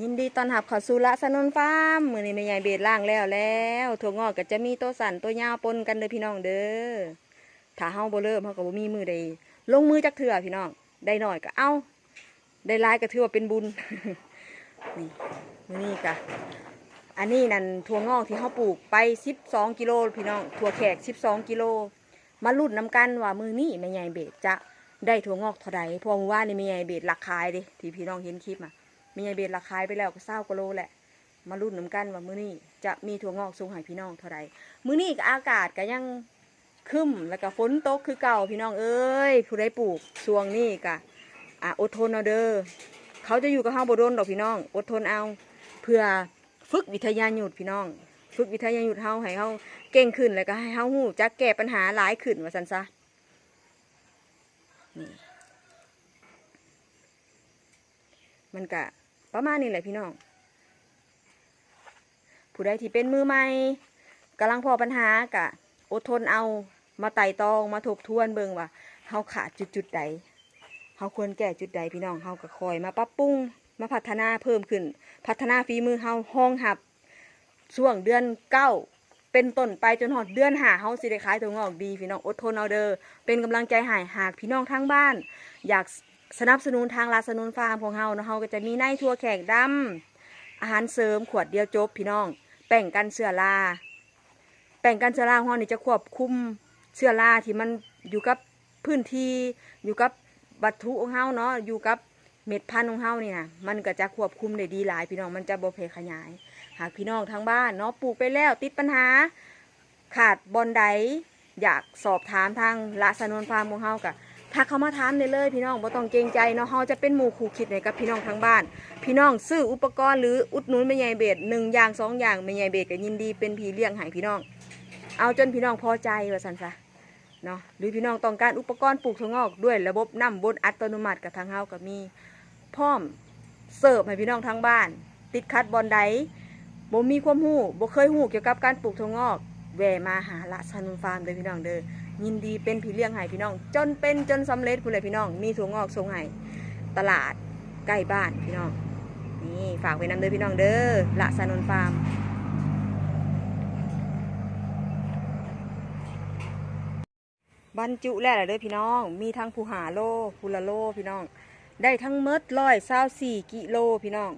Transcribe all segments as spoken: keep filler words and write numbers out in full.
ยินดีต้อนรับเข้าสู่ละสนุนฟาร์ม มื้อนี้แม่ใหญ่เบสล้างแล้วแล้ว ถั่วงอกก็จะมีตัวสั้นตัวยาวปนกันเด้อพี่น้องเด้อ ถ้าเฮาบ่เริ่ม เฮาก็บ่มีมื้อใดลงมือจักเทื่อพี่น้อง ได้น้อยก็เอา ได้หลายก็ถือว่าเป็นบุญ นี่ มื้อนี้ก็ อันนี้นั่นถั่วงอกที่เฮาปลูกไปสิบสองกิโลพี่น้อง ถั่วแขกสิบสองกิโล มาลุ้นนำกันว่ามื้อนี้แม่ใหญ่เบสจะได้ถั่วงอกเท่าใด เพราะว่ามื้อวานนี้แม่ใหญ่เบสลักขายเด้ ที่พี่น้องเห็นคลิปอะ แม่ใหญ่เบสลักขายไปแล้วก็ซาวกว่าโลแหละ มาลุ้นนำกันว่ามื้อนี้จะมีถั่วงอกส่งให้พี่น้องเท่าใด มื้อนี้ก็อากาศก็ยังครึ้ม แล้วก็ฝนตกคือเก่าพี่น้องเอ้ย ผู้ใดปลูกช่วงนี้ก็ อ่ะ อดทนเอาเด้อ เขาจะอยู่กับเฮาบ่โดนดอกพี่น้อง อดทนเอา เพื่อฝึกวิทยายุทธพี่น้อง ฝึกวิทยายุทธเฮา ให้เฮาเก่งขึ้น แล้วก็ให้เฮารู้จักแก้ปัญหาหลายขึ้น ว่าซั่นซะ นี่ มันก็ประมาณนี้แหละพี่น้อง ผู้ใดที่เป็นมือใหม่ กำลังพ้อปัญหาก็อดทนเอา มาไตร่ตรอง มาทบทวนเบิ่งว่า เฮาขาดจุดจุดใด เฮาควรแก้จุดใดพี่น้อง เฮาก็ค่อยมาปรับปรุง มาพัฒนาเพิ่มขึ้น พัฒนาฝีมือเฮารองรับ ช่วงเดือนเก้า เป็นต้นไปจนฮอดเดือนห้า เฮาสิได้ขายถั่วงอกดีพี่น้อง อดทนเอาเด้อ เป็นกำลังใจให้ หากพี่น้องทางบ้าน อยากสนับสนุนทางละสนุนฟาร์มของเฮาเนาะ เฮาก็จะมีในถั่วแขกดำ อาหารเสริมขวดเดียวจบพี่น้อง แป้งกันเชื้อรา แป้งกันเชื้อราของเฮานี่จะควบคุมเชื้อราที่มันอยู่กับพื้นที่ อยู่กับวัตถุของเฮาเนาะ อยู่กับเม็ดพันธุ์ของเฮานี่นะ มันก็จะควบคุมได้ดีหลายพี่น้อง มันจะบ่แพร่ขยาย หากพี่น้องทางบ้านเนาะ ปลูกไปแล้วติดปัญหา ขาดบ่อนใด อยากสอบถามทางละสนุนฟาร์มของเฮาก็ทักเข้ามาถามได้เลยพี่น้อง บ่ต้องเกรงใจเนาะ เฮาจะเป็นหมู่คู่คิดให้กับพี่น้องทางบ้าน พี่น้องซื้ออุปกรณ์หรืออุดหนุนแม่ใหญ่เบสหนึ่งอย่างสองอย่าง แม่ใหญ่เบสก็ยินดีเป็นพี่เลี้ยงให้พี่น้อง เอาจนพี่น้องพอใจว่าซั่นซะเนาะ หรือพี่น้องต้องการอุปกรณ์ปลูกถั่วงอกด้วยระบบน้ำวนอัตโนมัติ กับทางเฮาก็มีพร้อมเสิร์ฟให้พี่น้องทางบ้าน ติดขัดบ่อนใด บ่มีความรู้ บ่เคยรู้เกี่ยวกับการปลูกถั่วงอก แวะมาหาละสนุนฟาร์มเด้อพี่น้องเด้อ ยินดีเป็นพี่เลี้ยงให้พี่น้อง จนเป็นจนสำเร็จพู้นแหละพี่น้อง มีถั่วงอกส่งให้ตลาดใกล้บ้านพี่น้อง นี่ฝากไว้นำเด้อพี่น้องเด้อ ละสนุนฟาร์ม บรรจุแล้วล่ะเด้อพี่น้อง มีทั้งผู้ห้าโล ผู้ละโลพี่น้อง ได้ทั้งหมดร้อยซาวสี่กิโลพี่น้อง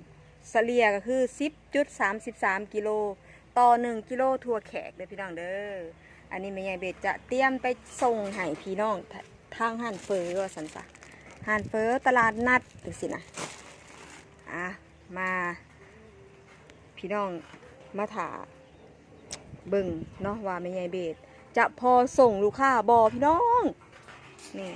เฉลี่ยก็คือสิบจุดสามสิบสามกิโล ต่อหนึ่งกิโลถั่วแขกเด้อพี่น้องเด้อ อันนี้แม่ใหญ่เบสจะเตรียมไปส่งให้พี่น้องท- ทางห้านเฝอว่าซั่นซะ ห้านเฝอตลาดนัดจังซี้นะ อ่ะ มา พี่น้องมาถ่าเบิ่งเนาะว่าแม่ใหญ่เบสจะพอส่งลูกค้าบ่พี่น้อง นี่